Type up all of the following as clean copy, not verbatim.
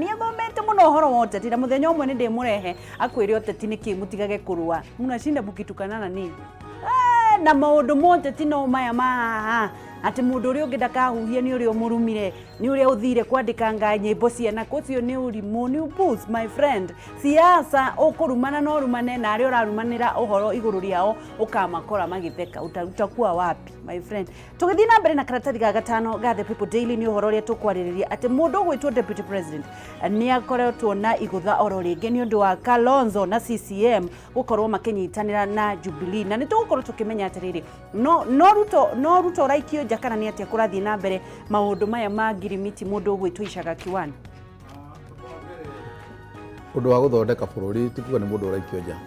Nĩ athomete mũno ũhoro wa ũteti na mũthenya ũmwe nĩ ndĩmũrehe akwĩre ũteti nĩ kĩ, mũtigage kũrũa, mnashinda mũkĩtukana na nini. Na maũndũ ma ũteti no maya ma haha, atĩ mũndũ ũrĩa ũngĩ ndakahuhie nĩ ũrĩa ũmũrumire, nĩ ũrĩa ũthire kwandĩkanga nyĩmbo ciana, ũcio nĩ ũrimũ, nĩ upuzi, my friend. Siasa ũkũrumana no ũrumane na arĩa ũrarumanĩra ũhoro igũrũ rĩao ũkamakora magĩtheka, utakuwa wapi, my friend? Tũgĩthiĩ na mbere na karatathi ga gatano ga The People Daily, nĩ ũhoro ũrĩa tũkwarĩrĩria atĩ mũndũ ũgwĩtwo deputy president nĩ akoretwo na igũtha oro rĩngĩ nĩ ũndũ wa Kalonzo na CCM gũkorwo makĩnyitanĩra na Jubilee, na nĩ tũgũkorwo tũkĩmenya atĩrĩrĩ, no Ruto ũraikio nja kana nĩ atĩa kũrathiĩ na mbere maũndũ maya ma ngirimiti, mũndũ ũgwĩtwo Icaga Kiwani. Ũndũ wa gũthondeka bũrũri ti kuga nĩ mũndũ ũraikio nja.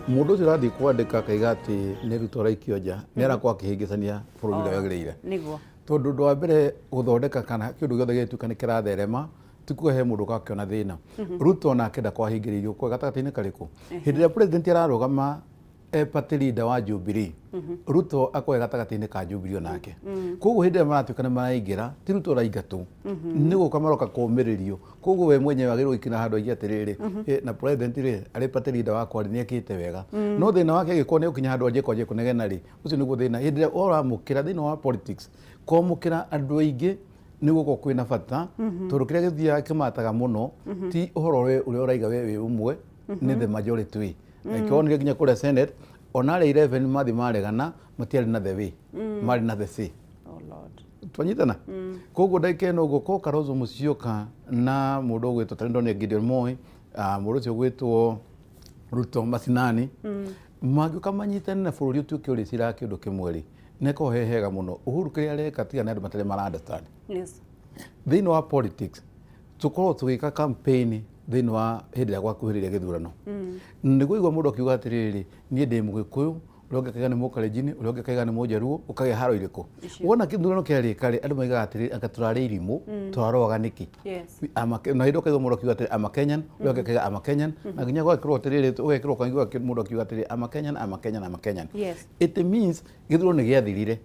Mũndũ ũcio ũrathiĩ kwandĩka akaiga atĩ nĩ Ruto ũraikio nja, nĩ arakorwo akĩhĩngĩcania bũrũri ũrĩa wagĩrĩire. Tondũ ũndũ wa mbere, gũthondeka kana kĩndũ gĩothe gĩgĩtuĩka nĩ kĩratherema, ti kuga he mũndũ ũgakĩona thĩna. Ruto nake ndakwahingĩrĩirio kwa gatagatĩ-inĩ karĩkũ? Hĩndĩ ĩrĩa president ararũgama e party leader wa Jubilee, Ruto akorwo e gatagatĩ-inĩ ka Jubilee onake. Koguo hĩndĩ ĩrĩa maratuĩka nĩ maraingĩra, ti Ruto ũraingatwo, nĩ gũka maroka kũũmĩrĩrio. Koguo we mwenyewe agĩrĩirwo gũikara handũ aigue atĩrĩrĩ, na president rĩ, arĩ party leader wakwa rĩ, nĩ ekĩte wega. No thĩna wake angĩkorwo nĩ gũkinya handũ anjie kwanjia kũnegena rĩ, ũcio nĩguo thĩna. Hĩndĩ ĩrĩa ũramũkĩra thĩinĩ wa politics, kwamũkĩra andũ aingĩ nĩ gũkorwo kwĩna bata, tondũ kĩrĩa gĩthiaga kĩmataga mũno ti ũhoro ũrĩa ũraiga we wĩ ũmwe, nĩ the majority way. Na ikĩonire nginya kũrĩa Senate, ona arĩa 11 mathiĩ maregana, matiarĩ na the way, marĩ na the say. Oh Lord. Twanyitana? Koguo ndagĩka ĩno ũguo ko Kalonzo Musyoka na mũndũ ũgwĩtwo tarĩ ndonire Gideon Moi, mũndũ ũcio ũgwĩtwo Ruto macinani mangĩũka manyitane na bũrũri ũtuĩke ũrĩciraga kĩndũ kĩmwe rĩ, nĩkorwo he hega mũno. Uhuru kĩrĩa areka, tiga nĩ andũ matarĩ mara understand. Thĩinĩ wa politics tũkorwo tũgĩka campaign thĩinĩ wa hĩndĩ ĩrĩa gwakuhĩrĩria gĩthurano, nĩguo igua mũndũ akiuga atĩrĩrĩ, niĩ ndĩ Mũgĩkũyũ, ũrĩa ũngĩ akaiga nĩ Mũkalenjini, ũrĩa ũngĩ akaiga nĩ Mũjaruo, ũkagĩa haro irĩkũ? Wona gĩthurano kĩarĩka rĩ, andũ maigaga atĩrĩrĩ, anga tũrarĩ irimũ, tũraroaga nĩkĩ? Na hĩndĩ ũkaigua mũndũ akiuga atĩrĩ, "I'm a Kenyan," ũrĩa ũngĩ akaiga, "I'm a Kenyan," na nginya gwekĩrwo atĩrĩrĩ, ũgekĩrwo ũkaigua mũndũ akiuga atĩrĩ, "I'm a Kenyan, I'm a Kenyan, I'm a Kenyan." It means gĩthurano nĩ gĩathirire.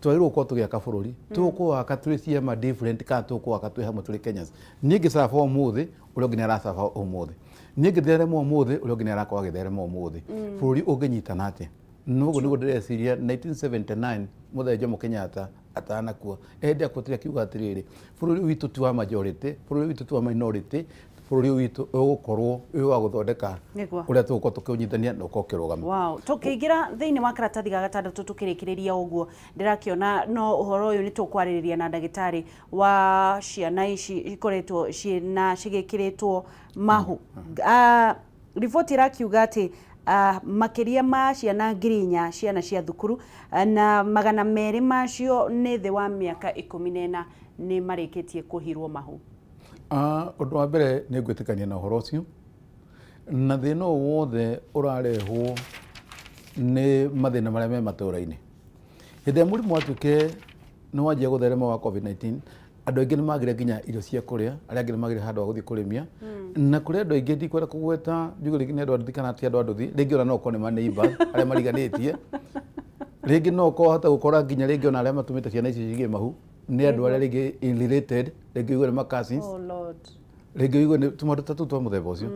Twagĩrĩirwo gũkorwo tũgĩaka bũrũri, tũkũwaka twĩ ciama different kana tũkũwaka twĩ hamwe tũrĩ Kenyans? Niĩ ngĩcaba ũmũthĩ, ũrĩa ũngĩ nĩ aracaba ũmũthĩ. Niĩ ngĩtherema ũmũthĩ, ũrĩa ũngĩ nĩ arakorwo agĩtherema ũmũthĩ. Bũrũri ũngĩnyitana atĩa? Noguo nĩguo ndĩreciria 1979 mũthee Jomo Kenyatta atanakua, hĩndĩ akuĩte akiuga atĩrĩrĩ, bũrũri witũ ti wa majority, bũrũri witũ ti wa minority, bũrũri witũ ũgũkorwo wĩ wa gũthondeka ũrĩa tũgũkorwo tũkĩũnyitania na ũkorwo ũkĩrũgama. Wow. Tũkĩingĩra thĩinĩ wa karatathi ga gatandatũ tũkĩrĩkĩrĩria ũguo, ndĩrakĩona no ũhoro ũyũ nĩ tũkwarĩrĩria na ndagĩtarĩ wa ciana ici ikoretwo ciĩna cigĩkĩrĩtwo mahu. Riboti ĩrakiuga atĩ makĩria ma ciana 4,000, ciana cia thukuru, na 200 macio nĩ thĩ wa mĩaka 14, nĩ marĩkĩtie kũhirwo mahu. Ũndũ wa mbere, nĩ ngwĩtĩkania na ũhoro ũcio, na thĩna ũyũ wothe ũrarehwo nĩ mathĩna marĩa me matũra-inĩ. Hĩndĩ ĩrĩa mũrimũ watuĩkire nĩ wanjia gũtherema wa COVID-19, andũ aingĩ nĩ magire nginya irio cia kũrĩa, arĩa angĩ nĩ magire handũ ha gũthiĩ kũrĩmia, na kũrĩ andũ aingĩ, ndikwenda kũgweta njuge rĩngĩ nĩ andũ a nduthi kana ti andũ a nduthi, rĩngĩ ona no ũkorwo nĩ ma neighbors arĩa mariganĩtie, rĩngĩ no ũkorwo hota gũkora nginya rĩngĩ ona arĩa matũmĩte ciana icio cigĩe mahu nĩ andũ arĩa rĩngĩ in related, rĩngĩ ũigue nĩ ma cousins. Oh Lord. Rĩngĩ ũigue nĩ tũmaũndũ ta tũu twa mũthemba ũcio.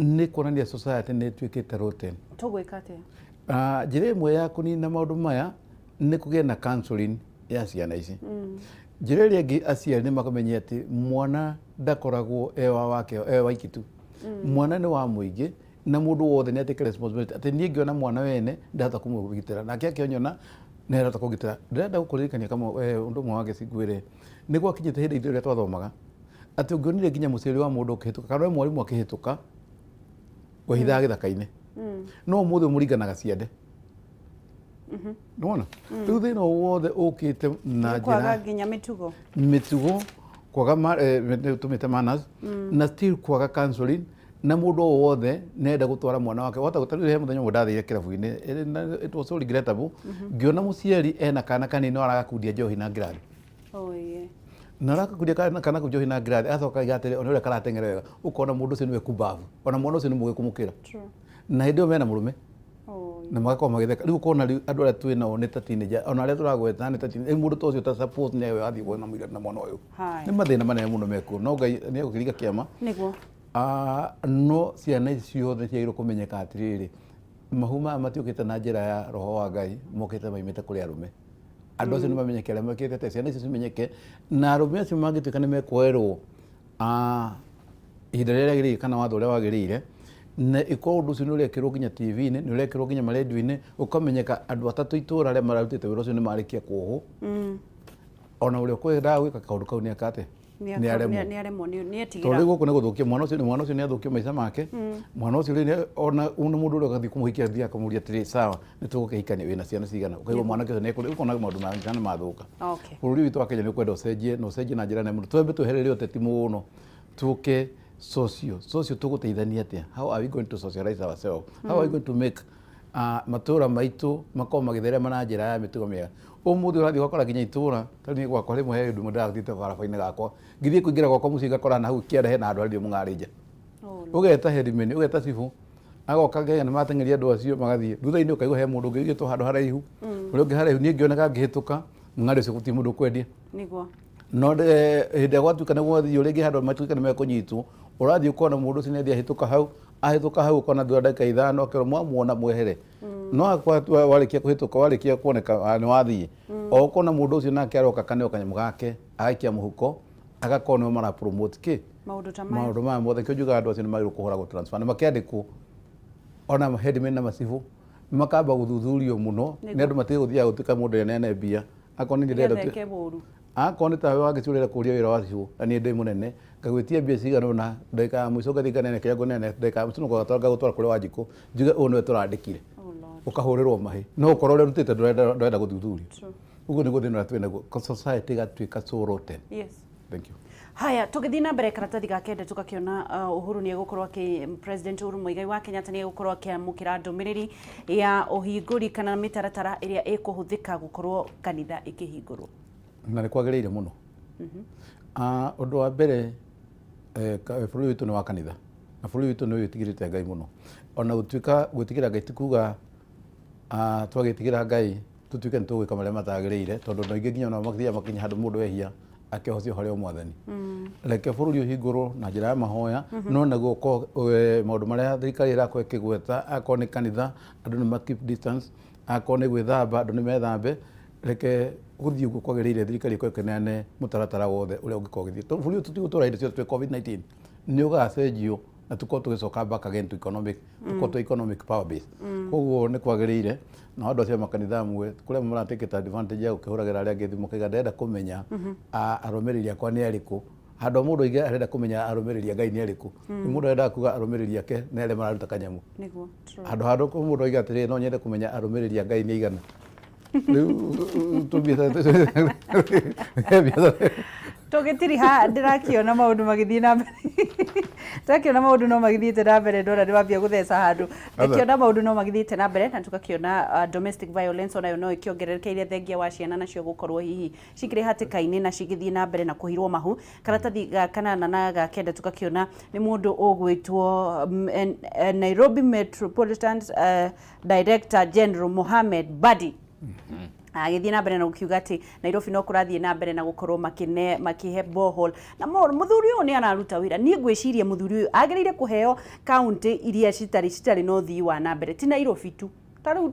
Nĩ kuonania society nĩ ĩtuĩkĩte rotten. Tũgwĩka atĩa? Njĩra ĩmwe ya kũnina maũndũ maya nĩ kũgĩa na counseling ya ciana ici. Njĩra ĩrĩa ĩngĩ, aciari nĩ makamenye atĩ mwana ndakoragwo e wa wake e waiki tu, mwana nĩ wa mũingĩ, na mũndũ wothe nĩ atĩke responsibility atĩ niĩ ngĩona mwana wene ndahota kũmũgitĩra, nake akĩonyona nĩ arahota kũgitĩra. Ndĩrenda gũkũririkania kamwe, ũndũ ũmwe wa gĩcingwĩre nĩ gwakinyĩte hĩndĩ ithuĩ ĩrĩa twathomaga atĩ ũngĩonire nginya mũciari wa mũndũ ũkĩhĩtũka kana we mwarimũ akĩhĩtũka, wehithaga gĩthaka-inĩ. No ũmũthĩ mũringanaga ciande. Nĩwona rĩu thĩna o wothe ũkĩte na kwaga njĩra nginya mĩtugo. Mĩtugo kwaga nĩ ũtũmĩte manners na still kwaga counseling, na mũndũ o wothe nĩarenda gũtwara mwana wake wahota gũtarĩ. He mũthenya ũmwe ndathire kĩrabu-inĩ, it was so regrettable, ngĩona mũciari ena kana kanini no aragakundia njohi na ngirathi. Oh, yeah. Na aragakundia kana kau njohi na ngirathi, agacoka akaiga atĩrĩ, ona ũrĩa karateng'era wega. Ũkona mũndũ ũcio nĩwe kumbavu, ona mwana ũcio nĩ mũgĩ kũmũkĩra. Na hĩndĩ ĩyo mena mũrũme. Oh, Na magakorwo magĩtheka. Rĩu ũkona rĩu andũ arĩa twĩ nao nĩ ta teenager, ona arĩa tũragweta nĩ ta teenager. Rĩu mũndũ ta ũcio ta suppose nĩ we wathiĩ kuona mũirĩtu na mwana ũyũ. Haya. Nĩ mathĩna manene mũno mekuo, no Ngai nĩ egũkĩringa kĩama. No ciana ici ciothe ciagĩrĩirwo kũmenyeka atĩrĩrĩ, mahu maya matiũkĩte na njĩra ya roho wa Ngai, mokĩte maimĩte kũrĩ arũme. Andũ acio nĩ mamenyeke arĩa mekĩte atĩa, ciana icio cimenyeke, na arũme acio mangĩtuĩka nĩ mekuoerwo ihinda rĩrĩa rĩagĩrĩire kana watho ũrĩa wagĩrĩire, na ĩkorwo ũndũ ũcio nĩ ũrekĩrwo nginya TV-inĩ, nĩ ũrekĩrwo nginya marendio-inĩ, ũkamenyeka andũ atatũ itũra arĩa mararutĩte wĩra ũcio nĩ marĩkia kuohwo. Ona ũrĩa ũkwendaga gwĩka kaũndũ kau nĩ eka atĩa? Nĩ aremwo. Nĩ aremwo, nĩ Tondũ etigĩra. Rĩu gũkũ nĩ gũthũkia mwana ũcio, mwana ũcio nĩ athũkio maica make. Mwana ũcio rĩu ona ona mũndũ ũrĩa ũgathiĩ kũmũhikia athiĩ akamũria atĩrĩ, sawa, nĩ tũgũkĩhikania, wĩna ciana cigana? Ũkaigua mwanake ũcio nĩ ekũrĩa, ũkona maũndũ ma ciana mathũka. Bũrũri witũ wa Kenya nĩ ũkwenda ũcenjie, na ũcenjie na njĩra nene mũno. Twambe tweherere ũteti mũno, tũke socio. Socio tũgũteithania atĩa? How are we going to socialize ourselves? How are we going to make matũra maitũ makorwo magĩtherema na njĩra ya mĩtugo mĩega? Ũmũthĩ ũrathiĩ ũgakora nginya itũra, ta niĩ gwakwa rĩmwe he ũndũ ũmwe ndĩrathiĩte barabara-inĩ gakwa, ngĩthiĩ kũingĩra gwakwa mũciĩ ngakora na hau kĩanda hena handũ harĩ mũng'arĩ nja. Ũgeta headman, ũgeta cibũ, agoka ngenya nĩ mateng'eria andũ acio magathiĩ. Thutha-inĩ ũkaigua he mũndũ ũngĩ ũigĩtwo handũ haraihu, ũrĩa ũngĩ haraihu, niĩ ngĩoneka ngĩhĩtũka, mũng'arĩ ũcio gũtirĩ mũndũ ũkwendia. No hĩndĩ ĩrĩa gwatuĩka nĩ gwathiĩ rĩngĩ handũ matuĩka nĩ mekũnyitwo, ũrathiĩ ũkona mũndũ ũcio nĩ athiĩ ahĩtũka hau, ahĩtũka hau ũkona thutha wa ndagĩka 5 akerwo mwamuona mwehere. No warĩkia kũhĩtũka, warĩkia kuoneka nĩ wathiĩ, o ũkona mũndũ ũcio nake aroka kaneo kanyamũ gake, agaikia mũhuko, agakorwo nĩo mara promote kĩ? Maũndũ ta maya. Maũndũ maya mothe. Nĩkĩo njugaga andũ acio nĩ magĩrĩirwo kũhũragwo transfer na makĩandĩkwo, ona headman na macibũ makamba gũthuthurio mũno nĩ andũ matige gũthiaga gũtuĩka mũndũ eneane mbia. Akorwo nĩ ndĩrenda Nĩgetha eke ũru. Akorwo nĩ tawe wangĩcurĩra kũria wĩra wa cibũ na niĩ ndĩ mũnene, ngagwĩtia mbia cigana ũna, ndagĩka ya mũico ngathiĩ nganeane kĩrĩa ngũneana, ndagĩka ya mũico ngagũtwara kũrĩ Wanjikũ, njuge ũyũ nĩwe tũrandĩkire. Oh Lord. Ũkahũrĩrwo mahĩ. No ũkorwo ũrĩa ũrutĩte ndũrenda gũthuthurio. Ũguo nĩguo thĩna ũrĩa twĩ naguo. Society ĩgatuĩka so rotten. Thank you. Haya, tũgĩthiĩ na mbere karatathi ga kenda tũgakĩona Uhuru nĩ egũkorwo akĩ President Uhuru Muigai wa Kenyatta nĩ egũkorwo akĩamũkĩra ndũmĩrĩri ya ũhingũri kana mĩtaratara ĩrĩa ĩkũhũthĩka gũkorwo kanitha ĩkĩhingũrwo. Na nĩ kwagĩrĩire mũno. Ũndũ wa mbere, bũrũri witũ nĩ wa kanitha na bũrũri witũ nĩ wĩtigĩrĩte Ngai mũno. Ona gũtuĩka gwĩtigĩra Ngai ti kuga twagĩtigĩra Ngai tũtuĩke nĩ tũgwĩka marĩa matagĩrĩire, tondũ andũ aingĩ nginya ona mathiaga makinya handũ mũndũ ehia akĩhocio harĩ o Mwathani. Reke bũrũri ũhingũrwo na njĩra ya mahoya, no naguo ũkorwo maũndũ marĩa thirikari ĩrakorwo ĩkĩgweta, akorwo nĩ kanitha andũ nĩ ma keep distance, akorwo nĩ gwĩthamba andũ nĩ methambe, reke gũthiĩ ũguo kwagĩrĩire, thirikari ĩkorwo ĩkĩneane mũtaratara wothe ũrĩa ũngĩkorwo ũgĩthiĩ. Tondũ bũrũri ũyũ tũtigũtũra hĩndĩ ciothe twĩ COVID-19, nĩ ũgacenjio na tũkorwo tũgĩcoka back again to economic, tũkorwo twĩ economic power base. Koguo nĩ kwagĩrĩire na andũ acio a makanitha amwe kũrĩa maratĩkĩte advantage ya gũkĩhũragĩra arĩa angĩ thimũ makaiga ndĩrenda kũmenya arũmĩrĩri akwa nĩ arĩkũ. Handũ ha mũndũ oige arenda kũmenya arũmĩrĩri a Ngai nĩ arĩkũ, nĩ mũndũ arendaga kuga arũmĩrĩri ake nĩ arĩa mararuta kanyamũ. Nĩguo, true. Handũ ha mũndũ oige atĩrĩrĩ, no nyende kũmenya arũmĩrĩri a Ngai nĩ aigana. Rĩu tũmbiacara Tũgĩtiriha ndĩrakĩona maũndũ magĩthiĩ na mbere, ndĩrakĩona maũndũ no magĩthiĩte na mbere, ndona nĩ wambia gũtheca handũ, ngakĩona maũndũ no magĩthiĩte na mbere na tũgakĩona domestic violence onayo no ĩkĩongererekeire thengia wa ciana nacio gũkorwo hihi cikĩrĩ hatĩka-inĩ na cigĩthiĩ na mbere na kũhirwo mahu. Karatathi ga kanana na ga kenda tũgakĩona nĩ mũndũ ũgwĩtwo Nairobi Metropolitan Director General Mohamed Badi agĩthiĩ na mbere na gũkiuga atĩ Nairobi no kũrathiĩ na mbere na gũkorwo makĩne makĩhe borehole na mũthuri ũyũ nĩ araruta wĩra. Niĩ ngwĩciria mũthuri ũyũ agĩrĩire kũheo kaunti iria citarĩ na ũthii wa na mbere, ti Nairobi tu. Ta rĩu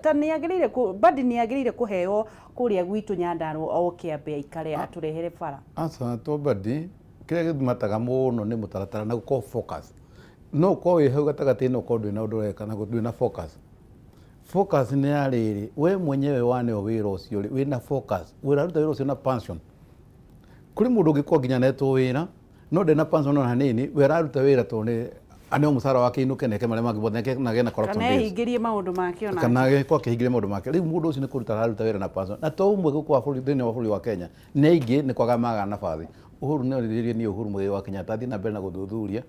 ta nĩ agĩrĩire Badi nĩ agĩrĩire kũheo kũrĩa gwitũ Nyandarua oke ambe aikare atũrehere bara. Aca to Badi, kĩrĩa gĩthimataga mũno nĩ mũtaratara na gũkorwo focus. No ũkorwo wĩ hau gatagatĩ-inĩ ũkorwo ndũrĩ na ũndũ ũreka na ndũrĩ na focus. Focus nĩ ya rĩrĩ, we mwenyewe waneo wĩra ũcio rĩ, wĩna focus, ũraruta wĩra ũcio na passion. Kũrĩ mũndũ ũngĩkorwo nginya anetwo wĩra, no ndarĩ na passion ona hanini, we araruta wĩra tondũ nĩ aneo mũcara wake ainũke na eke marĩa mangĩ mothe na agĩe na corruption Kana days. ehingĩrie maũndũ make onake. Kana agĩkorwo akĩhingĩria maũndũ make. Rĩu mũndũ ũcio nĩ kũruta araruta wĩra na passion. Na to ũmwe gũkũ wa bũrũri, thĩinĩ wa bũrũri wa Kenya, nĩ aingĩ nĩ kwaga magaga nabathi. Uhuru no rĩrĩrie niĩ Uhuru Muigai wa Kenyatta athiĩ na mbere na gũthuthuria,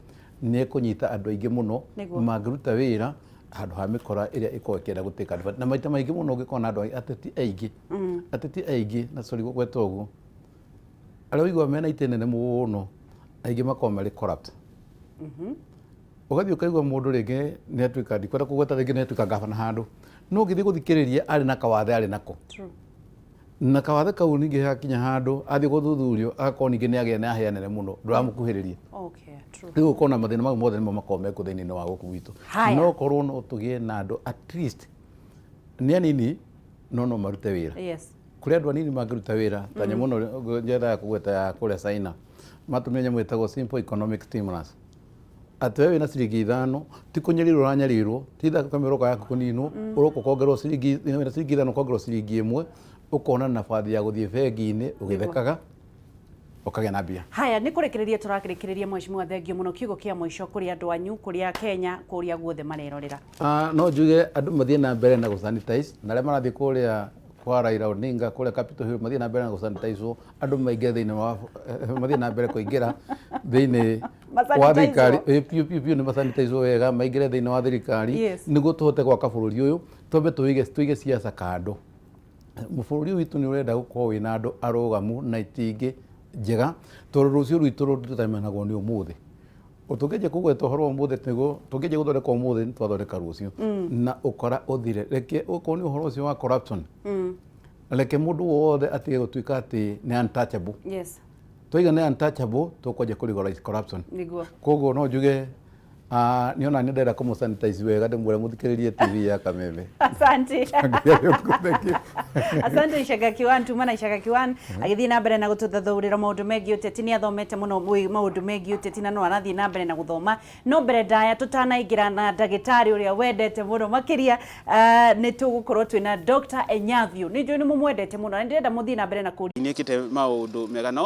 nĩ ekũnyita andũ aingĩ mũno mangĩruta wĩra handũ ha mĩkora ĩrĩa ĩkoragwo ĩkĩenda gũtĩka advantage. Na maita maingĩ mũno ũngĩkorwo na andũ ateti aingĩ, ateti aingĩ, na sorry gũgweta ũguo, arĩa ũiguaga mena itĩ nene mũno, aingĩ makoragwo marĩ corrupt. Ũgathiĩ ũkaigua mũndũ rĩngĩ nĩ atuĩka, ndikwenda kũgweta, rĩngĩ nĩ atuĩka gabana handũ, no ũngĩthiĩ gũthikĩrĩria arĩ na kawathe arĩ nako. Na kawathe kau ningĩ hakinya handũ athiĩ gũthuthurio agakorwo ningĩ nĩ agĩa nĩ aheanire mũno, ndũramũkuhĩrĩria. Okay, true. Rĩu ũkona mathĩna mau mothe nĩmo makoragwo mekuo thĩinĩ wa gũkũ gwitũ. Haya. No korwo no tũgĩe na andũ at least nĩ anini no no marute wĩra. Kũrĩ andũ anini mangĩruta wĩra ta nyamũ ĩno nyendaga kũgweta ya kũrĩa China, matũmire nyamũ ĩtagwo simple economic stimulus, atĩ we wĩna ciringi 5 ti kũnyarirwo ũranyarirwo, ti thakame ũroka yaku kũninwo, ũroka ũkongerwo ciringi, wĩna ciringi 5 ũkongerwo ciringi 1, ũkona nabathi ya gũthiĩ bengi-inĩ ũgĩthekaga ũkagĩa na mbia. Haya, nĩ kũrĩkĩrĩria tũrakĩrĩkĩrĩria, mheshimiwa, thengio mũno. Kiugo kĩa mũico kũrĩ andũ anyu, kũrĩa Kenya, kũrĩa guothe marerorera. Ah, no njuge andũ mathiĩ na mbere na gũsanitize, na arĩa marathiĩ kũrĩa kwa Raila Odinga kũrĩa Capitol Hill mathiĩ na mbere na gũsanitizwo, andũ maingĩre thĩinĩ wa mathiĩ na mbere kũingĩra thĩinĩ wa Masanitizwo. thirikari. Biũ biũ biũ nĩ masanitizwo wega, maingĩre thĩinĩ wa thirikari nĩguo tũhote gwaka bũrũri ũyũ. Twambe tũige siasa kando. Bũrũri ũyũ witũ nĩ ũrenda gũkorwo wĩna andũ arũgamu na itingĩ njega, tondũ rũciũ rwitũ rũdeterminagwo nĩ ũmũthĩ. Tũngĩanjia kũgweta ũhoro wa ũmũthĩ, nĩguo tũngĩanjia gũthondeka ũmũthĩ, nĩ twathondeka rũciũ na ũkora ũthire. Reke okorwo nĩ ũhoro ũcio wa corruption, reke mũndũ wothe atige gũtuĩka atĩ nĩ untouchable. Twaiga nĩ untouchable, tũkwanjia kũ legalize corruption. Koguo no njuge, ah, nĩ ona nĩ ndĩrenda kũmũ sanitize wega, ndĩmwĩre mũthikĩrĩrie TV ya Kameme. Asante. Thank you. Asante. Icaga Kiwan tuma na Icaga Kiwan agĩthiĩ na mbere na gũtũthathaũrĩra maũndũ megiĩ ũteti. Nĩ athomete mũno maũndũ megiĩ ũteti na no arathiĩ na mbere na gũthoma. No mbere ndaya tũtanaingĩra na ndagĩtarĩ ũrĩa wendete mũno makĩria, nĩ tũgũkorwo twĩna Dr. Enyavio. Nĩ njũĩ nĩ mũmwendete mũno na nĩ ndĩrenda mũthiĩ na mbere na kũria nĩkĩte maũndũ mega no